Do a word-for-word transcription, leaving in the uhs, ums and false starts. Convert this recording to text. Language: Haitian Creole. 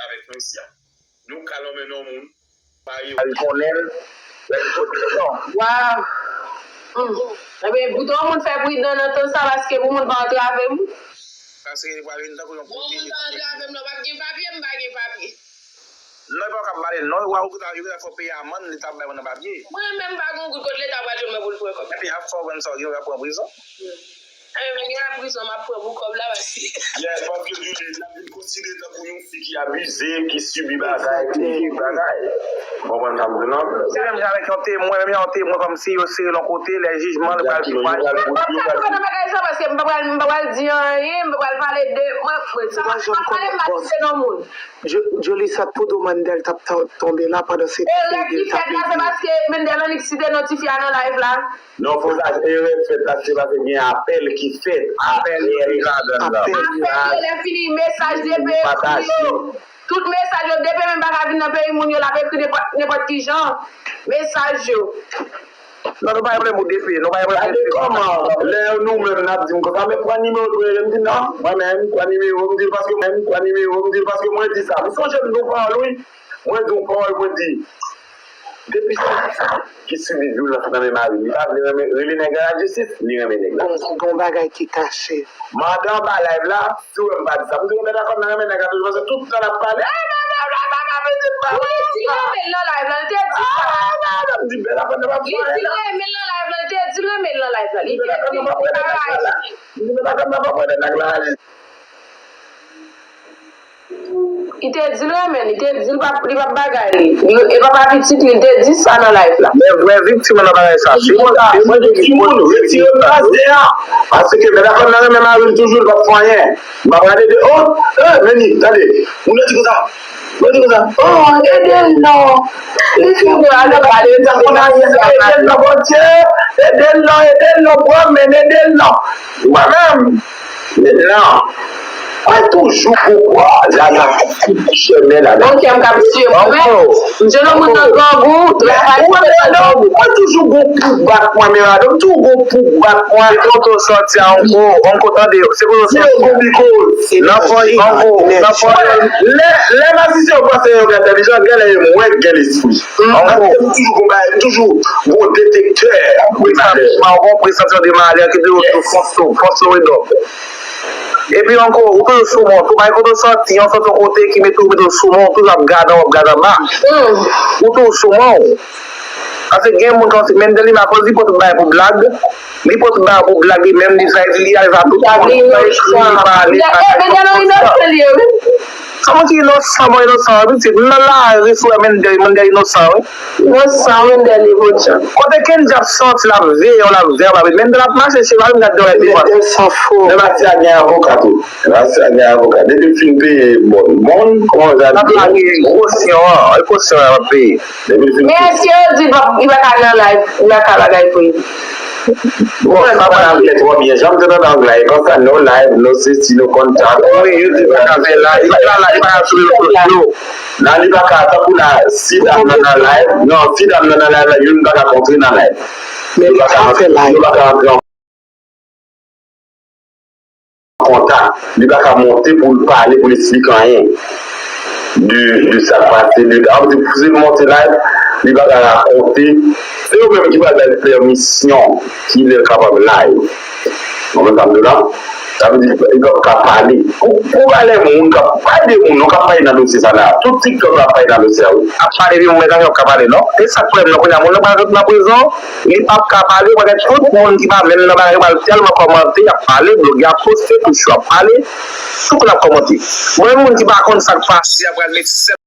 Avèk mwen isi a. Nou ka lonmen non moun. Mari konnen l. Waw. Hmm. Ebyen, pou tout moun fè pridan nan tan sa, paske pou moun pa antrave m. Paske li pral vin tankou yon... Bon, moun pa antrave m, non, p ap gen papye, m pa gen papye. Non, li pa ka pale, non, wa ou ta, yo ta fè peye amann, li ta bay mwen nan papye. Mwen menm pa gon goud kot leta pral jwenn mwen pou l pran kòb. Epi ap fè w konn sa w gen, w ap pran prizon. Mwen menm gen la prizon, m ap pran pou kòb la, paske... Yes, paske Julie, l ap vin konsidere tankou yon fi ki abize, ki sibi bagay, ki viv bagay. Ou konprann sa m di w lan? Se menm jan avèk yon temwen, menm jan yon temwen kòmsi yo sere l yon kote, lè jijman, li pral... Yo pral bout, yo pral bout. Nan bagay sa, paske m pa pral, m pa pral di anyen, m pa pral pale de, mwen, mwen, sa pa, m pa pale mal de non moun. Julissa, tout do Mandel t ap ta-, tonbe la pandan se... Erè ki fèt la, se paske Mandel annik site non ti fi a nan live la. Non, fozaj, erè k fèt la, se paske gen apèl ki fèt. Apèl yo li ladan l la. Apèl yo, lè fini, mesaj D P yo. Tout mesaj yo, D P menm pa ka vin nan peyi moun yo, l ap ekri nenpòt, nenpòt ki jan. Mesaj yo. Non, nou pa gen pwoblèm pou D P, nou pa gen pwoblèm pou D P. Gade kòman, lè nou menm n ap di m konsa, men pran nimewo l pou rele m, di non, mwen menm, pran nimewo, m di l paske mwen, pran nimewo, m di l paske mwen di sa. M sonje m di yon pawòl, wi. Mwen di yon pawòl, mwen di, depi se fi ki sibi vyolans nan men mari l, li pa vle renmen, rele nèg la lajistis, li renmen nèg la. Gon, gon bagay ki kache. Madan anba live la, si w wè m pa di sa, m di w, mèt Akòn nan renmen nèg la toujou, paske tout tan l ap pale, ah, non, non, non, non, non, pitit pa mwen. Li di l renmen l nan live la, li te di sa. Ah, non, non, m di, mèt Akòn nan p ap fè anyen la. Li di l renmen l nan live la, li te di l renmen l nan live la, li te di l pa rayi. M di, mèt Akòn nan p ap fè anyen la. Li te di l renmen, li te di l p ap, li p ap bagay li. Li, e papa pitit li, li te di sa nan live la. Men vrè viktim nan bagay sa, se... Mwen, mwen, mwen, mwen, retire pase a. Paske mèt Akòn nan renmen mari l toujou, li p ap fè anyen. M p ap rale de, oh, eh, men ni, tande. Moun yo di konsa. Moun yo di konsa. Oh, ede l non. Li fin pou al pale, tankou nan ede l non, Bondye. Ede l non, ede l non, bro, men ede l non. Mwen menm, non. Mwen toujou gon pwa la nan chemen la. Bon kè m k ap tiye mwen menm. M jwenn yon moun nan grangou, travay pou mwen nan grangou. Mwen toujou gon pou bat mwen, men madanm, toujou gon pou bat mwen. Se kote w sòti a, Onko, Onko, tande, se kote w sòti a. Nan fò, Onko, nan fò. Lè, lè mazisyen yo panse yo entèlijan, genlè yo mwen gen lespri. Onko. Toujou gon bagay, toujou gon detektè de malè. Gon presantiman de malè ki toujou sou fòs yo, fòs yo e dòk. Epi ankò, ou toujou sou men w tou, pa gen kote w sòti, yon sòt yon kote ki mete w, mete w sou men w, ou toujou ap gade anwo, w ap gade anba. Ou toujou sou men w. Paske gen moun kòmsi, menm de li, akoz li pran tout bagay pou blag, li pran tout bagay pou blag, li menm, li sa, li ale sa tout moun, li pa ekri, li pa, li pa... Sa moun ki inosan, bon inosan, wi, pitit. M nan lari, si w wè Mendel, Mendel inosan, wi. Inosan, Mendel li, bon jan. Kote Kendja ap sòti, l ap veye w, l ap veye w, papi. Mendel ap mache, se pa Mendel ap dòmi, pi fò. Mendel san fo. Men Matia gen avoka tou. Matia gen avoka. Depi l fin peye bon, bon, kòman sa... L ap peye kosyon an, e kosyon an l ap peye. Depi l fin... Men èske yo di l pa, li pa ka nan live, li pa ka bagay pou li? Bon, sa pa nan anglè twò byen. Jan m te tande anglè, e konsa, no live, no sesi, no contact. Wi, yo di pa ka fè live, li pa ka, li pa ka sou rezo sosyo. Non, li pa ka, tankou la, si dam nan nan live, non, si dam nan nan live la, youn pa ka kontre nan live. Men li pa ka fè live. Yo pa ka antre an kontak. Li pa ka monte pou l pale, pou l esplike anyen de, de sa k pase, de, ann di, pou se l monte live, li pa ka rakonte. Se yo menm ki pral ba l pèmisyon, ki lè l kapab live. Ou konprann sa m di w la? Sa vle di, li p ap ka pale. Pou, pou valè moun k ap, pa de moun non k ap pale nan dosye sa la. Tout TikTok ap pale nan dosye a, wi. Ap pale, pi moun mwen ka pale, non? E sa k fè m nan kounye a, moun nan pral sot nan prizon, li p ap ka pale, paske tout moun ki pa menm nan bagay yo pral tèlman kòmante, y ap pale, blogè ap poste, tout yo ap pale, tout moun ap kòmante. Mwen, moun ki pa konn sa k pase, y ap pral met sèl